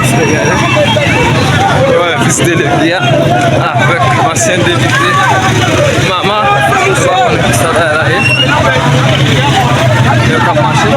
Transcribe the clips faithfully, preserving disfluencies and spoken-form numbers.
Vizitè, gade. Yo wè, vizitè depi a, avèk ansyen depite Mama. Mwen pa konnen ki sa bagay la ye. Yo k ap mache.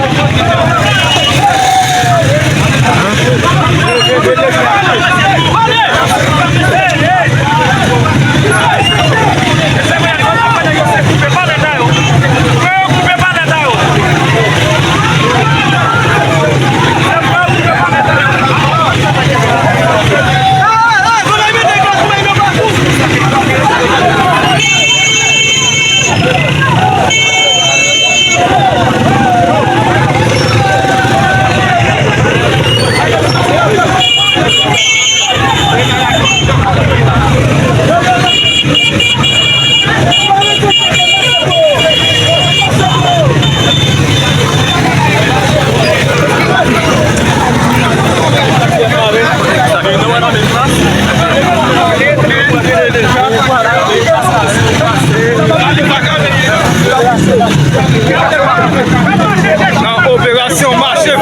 Nan operasyon mache.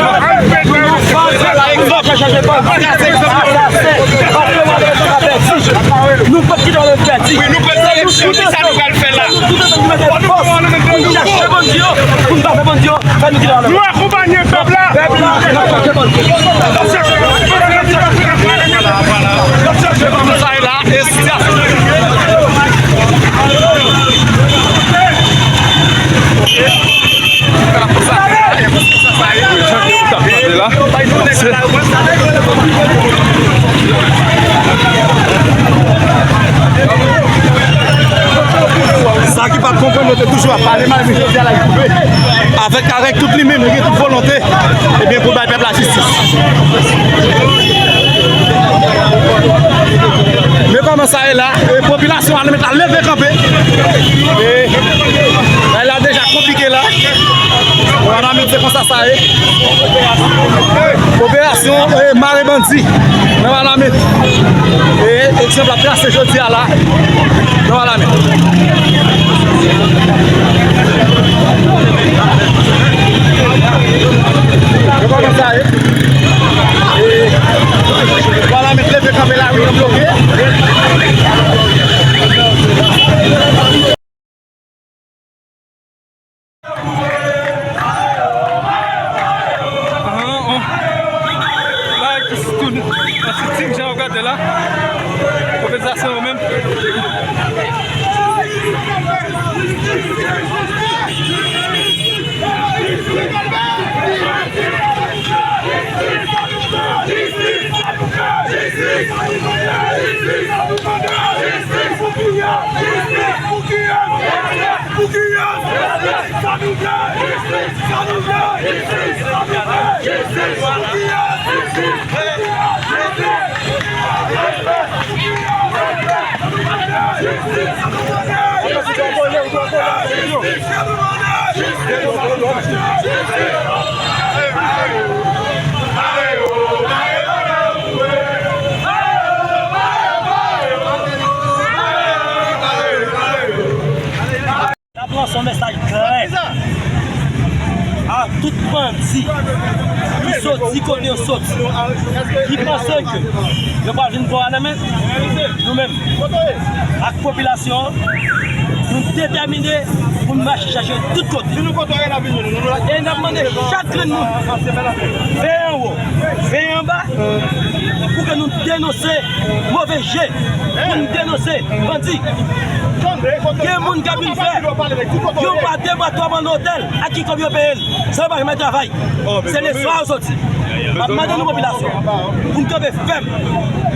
Nou p ap kite w pèdi. Wi, nou pral fè eleksyon, se sa nou pral fè la. Fò nou pran, nou mete nou pou chache bandi yo, pou n pa fè bandi yo fè nou kite w. Nou akonpanye pèp la. Pèp la, n ap chache bandi yo. N ap chache bandi yo. N ap chache bandi yo. Sa e la, e sitiyasyon. Sa ki pa t konprann, yo te toujou ap pale mal, men jodi a la, li pwouve. Avèk, avèk tout li menm, li gen tout volonte, ebyen, pou l bay pèp la jistis. Men kòman sa ye la, e popilasyon Wanament la leve kanpe. E bagay la deja konplike la. Nan Wanament, se konsa sa ye. Operasyon, e, mare bandi nan Wanament. E egzanp la trase jodi a la nan Wanament. Yo kòmanse ale. E Wanament leve kanpe, lari an bloke. Ahn, on. La, tout, tout, tout, jan w gade la. Mobilizasyon menm. Jistis! Jistis! Jistis! Jistis! Jistis! Pou kiyès? Pou kiyès? Pou kiyès? Sa nou vle? Sa nou vle? Sa nou vle? Pou kiyès? Pou kiyès? N ap lanse yon mesaj klè a tout bandi ki soti kote yo soti, ki panse ke yo pral vin pran Wanament. Nou menm, ak popilasyon an, nou detèmine pou n mache chache tout kote. E n ap mande chak grenn moun, veye anwo, veye anba, pou ke nou denonse move je, pou n denonse bandi. Gen moun k ap vin fè yon bwa, de bwa, twa bwa nan otèl, ak ki kòb yo peye l? Sa yo pa janm travay. Se lèswa yo soti. M ap mande nou, popilasyon, pou n kanpe fèm,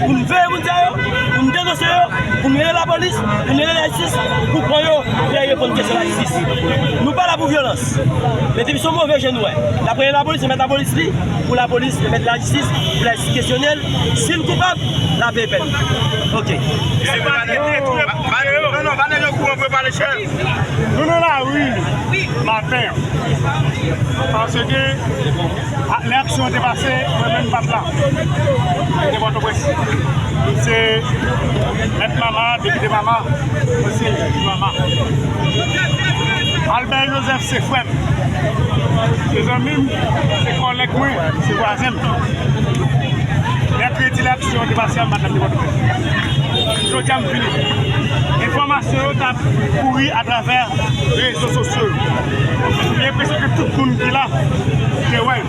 pou n veye moun sa yo, pou n denonse yo, pou n rele lapolis, pou n rele lajistis, pou pran yo, pou yo reponn kesyon lajistis. Nou pa la pou vyolans. Men depi se yon move je nou wè, n ap rele lapolis, remèt lapolis li, pou lapolis remèt lajistis, pou lajistis kesyone l. Si l koupab, l ap peye pèn li. Oke. Non, non, pa nèg yo kouran pou yo pale, chèf. Nou nan lari maten an. Paske, a, lè aksyon an te pase, mwen menm m pa t la. Mwen te Pòtoprens. Se mèt Mama, depite Mama, ansyen jij Mama. Albert Joseph se frè m, se zanmi m, se kòlèg mwen, se vwazen m. Mèkredi la, aksyon te pase anba dam de Pòtoprens. Jodi a, m vini. Enfòmasyon yo t ap kouri atravè rezo sosyo yo. M gen enpresyon ke tout moun ki la te wè l.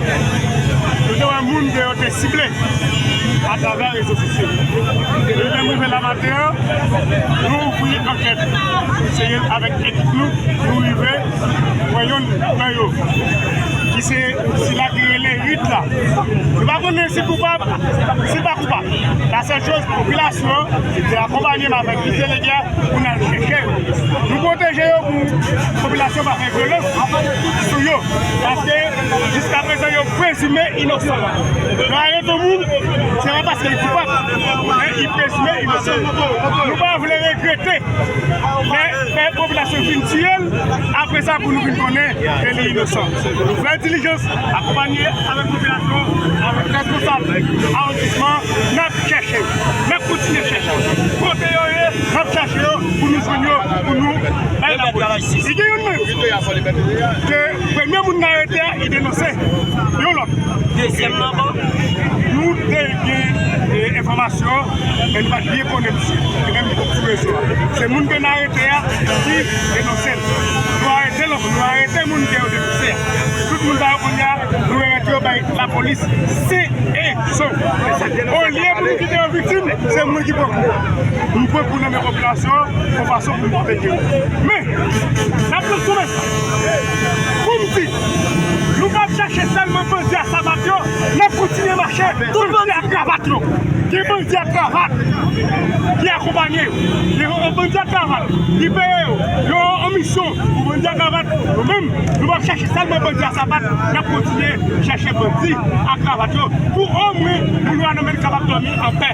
Nou te wè moun ke yo te sible atravè rezo sosyo. Lè m rive la maten an, nou ouvri ankèt serye avèk ekip nou, nou rive pran yonn nan yo, ki se sila ki rele Rit la. Nou pa konnen si l koupab, si l pa koupab. La sèl choz, popilasyon te akonpanye m avèk Vizye Legè pou n al chèche yo. Nou pwoteje yo pou popilasyon pa fè vyolans sou yo, paske jiskaprezan yo prezime inosan. Lè yo arete yon moun, se pa paske li koupab, men li prezime inosan. Nou pa vle regrete lè, lè popilasyon vin tiye l, apre sa pou nou vin konnen ke li inosan. Nou fè dilijans, akonpanye avèk popilasyon, avèk responsab awondisman, n ap chèche, n ap kontinye chèche. Kote yo ye, n ap chèche yo pou nou jwenn yo, pou nou bay lapolis. E gen youn nan yo ke premye moun n arete a, li denonse yon lòt. Dezyèm nan ankò. Nou te gen, e, enfòmasyon, men nou pa t byen konnen misye. Li menm li t sou rezo a. Se moun ke n arete a ki denonse l. Nou arete l ankò, nou arete moun ke yo denonse a. Tout moun sa yo kounye a, nou remèt yo bay lapolis sen e sof. Olye pou nou kite yo viktim, se moun ki pran kou. Nou pran kou nan men popilasyon, yon fason pou nou pwoteje yo. Men, n ap lanse yon mesaj. Pou m di, nou p ap chache sèlman bandi a sapat yo, n ap kontinye mache. Tout bandi a kravat yo. Gen bandi a kravat ki akonpanye yo. Gen bandi a kravat ki peye yo. Yo an misyon pou bandi a kravat. Nou menm, nou p ap chache sèlman bandi a sapat, n ap kontinye chèche bandi a kravat yo pou omwen moun yo a nan men kapab dòmi anpè.